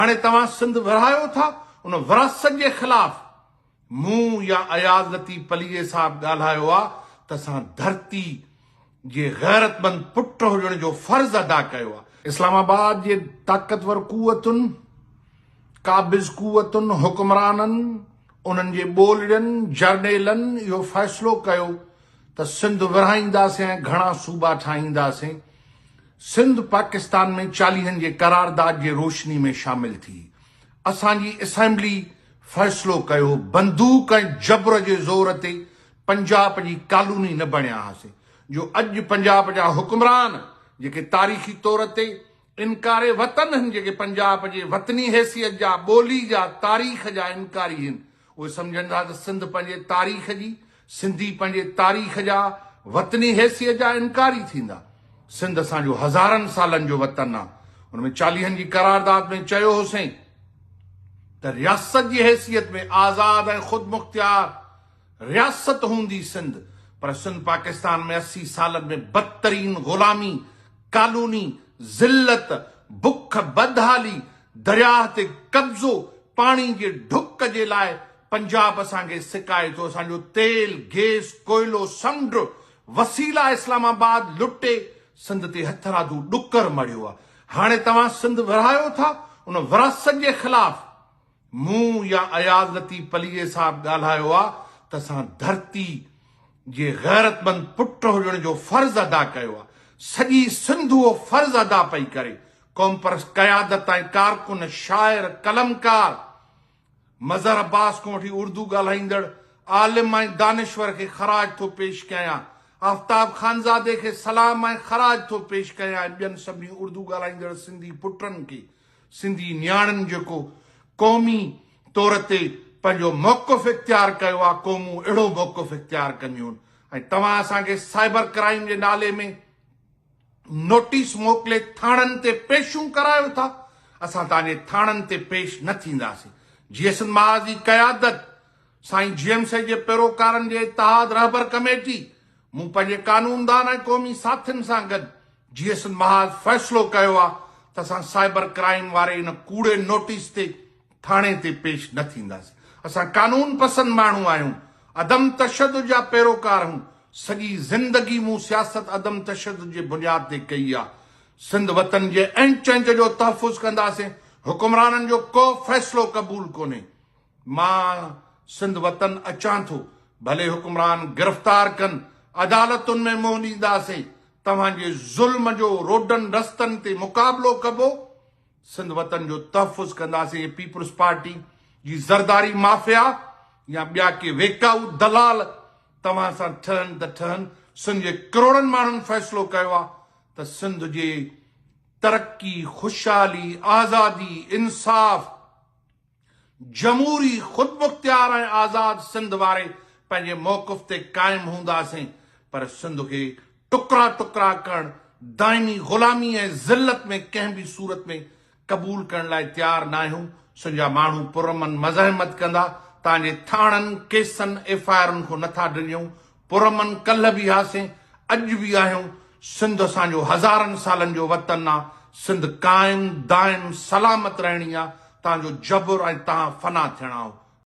هاڻي توهان سنڌ ورهايو ٿا، ان ورهاست جي خلاف مون يا اياز لطيف پليجي صاحب ڳالهايو آ ته اسان ڌرتي جي غيرتمند پٽ هجڻ جو فرض ادا ڪيو آ. اسلام آباد جي طاقتور قوتن، قابض قوتن، حڪمرانن، انهن جي ٻولڙين، جرنيلن اهو فيصلو ڪيو ته سنڌ ورهائينداسين ۽ گهڻا صوبا ٺاهينداسين. سنڌ پاڪستان ۾ چاليهن جي قرارداد جي روشني ۾ شامل ٿي. اسان جي اسيمبلي فيصلو ڪيو بندوق ۽ جبر جي زور تي پنجاب جي ڪالوني نه بڻيا هاسين جو اڄ پنجاب جا حڪمران جيڪي تاريخي طور تي انڪاري وطن هن جيڪي پنجاب جي وطني حيثيت جا ٻولي جا تاريخ جا انڪاري هن اهي سمجهن ٿا ته سنڌ پنهنجي تاريخ جي، سنڌي پنهنجي تاريخ جا، وطني حيثيت جا انڪاري ٿيندا. سنڌ اسان جو هزارن سالن جو وطن آ. ان ۾ چاليهن جي قرارداد ۾ چيو هوسين ته رياست جي حيثيت ۾ آزاد ۽ خودمختيار رياست هوندي سنڌ، پر سنڌ پاڪستان ۾ 80 سالن ۾ بدترين غلامي، ڪالوني، ذلت، بک، بدحالي، درياهه تي قبضو، پاڻي جي ڍڪ جي لاء پنجاب اسان کي سڪائي ٿو، اسان جو تيل، گيس، ڪوئلو، سمنڊ، وسيلا اسلام آباد لٽي سنڌ تي هٿرادو ڏڪر مڙهيو آ. هاڻي توهان سنڌ ورهايو ٿا، ان ورهاست جي خلاف مون يا اياز لطيف پليجي صاحب ڳالهايو آ ته اسان ڌرتي جي غيرتمند پٽ هجڻ جو فرض ادا ڪيو آ. سڄي سنڌ اهو فرض ادا پئي ڪري. قومپرست قيادت ۽ ڪارڪن، شاعر، قلمڪار، مظهر عباس کان وٺي اردو ڳالهائيندڙ عالم ۽ دانشور کي خراج ٿو پيش ڪيان. آفتاب خانزادي کي سلام ۽ خراج ٿو پيش ڪيان ۽ ٻين سڀني اردو ڳالهائيندڙ سنڌي پٽن کي، سنڌي نياڻين جيڪو قومي طور تي پنهنجو موقف اختيار ڪيو آ، قومون اهڙو موقف اختيار ڪنديون ۽ توهان اسان کي سائبر ڪرائيم جي نالي ۾ نوٽيس موڪلي ٿاڻن تي پيشون ڪرايو ٿا، اسان توهان جي ٿاڻن تي پيش نه ٿينداسين. جيئي سنڌ محاذ جي قيادت، سائين جي ايم سيد جي پيروڪارن جي اتحاد رهبر ڪميٽي، مون پنهنجي قانوندان ۽ قومي ساٿين سان گڏ جيئي سنڌ محاذ فيصلو ڪيو آ ته اسان سائبر ڪرائيم واري ان ڪوڙي نوٽيس تي ٿاڻي تي پيش نه ٿينداسين. اسان قانون پسند ماڻهو آهيون، عدم تشدد جا پيروڪار آهيون، سڄي زندگي مون سياست عدم تشدد جي بنياد تي ڪئي آ. سنڌ وطن جي انچ انچ جو تحفظ ڪنداسين، حڪمرانن جو ڪو فيصلو قبول ڪونهي. مان سنڌ وطن اچان ٿو، ڀلي حڪمران گرفتار ڪن، عدالتن ۾ منهن ڏينداسين، توهان جي ظلم جو روڊن رستن تي مقابلو ڪبو، سنڌ وطن جو تحفظ ڪنداسين، هي پيپلز پارٽي جي زرداري مافيا يا ٻيا ڪي ويڪائو دلال توهان سان ٺهن ته ٺهن، سنڌ جي ڪروڙن ماڻهن فيصلو ڪيو آهي ته سنڌ جي ترقي، خوشحالي، آزادي، انصاف، جمهوري، خودمختيار ۽ آزاد سنڌ واري پنهنجي موقف تي قائم هونداسين پر سنڌ کي ٽڪرا ٽڪرا ڪرڻ، دائمي غلامي ۽ ذلت ۾ ڪنهن به صورت ۾ قبول ڪرڻ لاء تيار ناهيون، سنڌ جا ماڻهو پرامن مزاحمت ڪندا، توهان جي ٿاڻن، ڪيسن، ايف I آرن کان نٿا ڊڄون، پرامن ڪلهه به هئاسين، اڄ به آهيون، سنڌ اسان جو هزارن سالن جو وطن آ، سنڌ قائم، دائم، سلامت رهڻي آ، توهان جو جبر ۽ توهان فنا ٿيڻا آهو.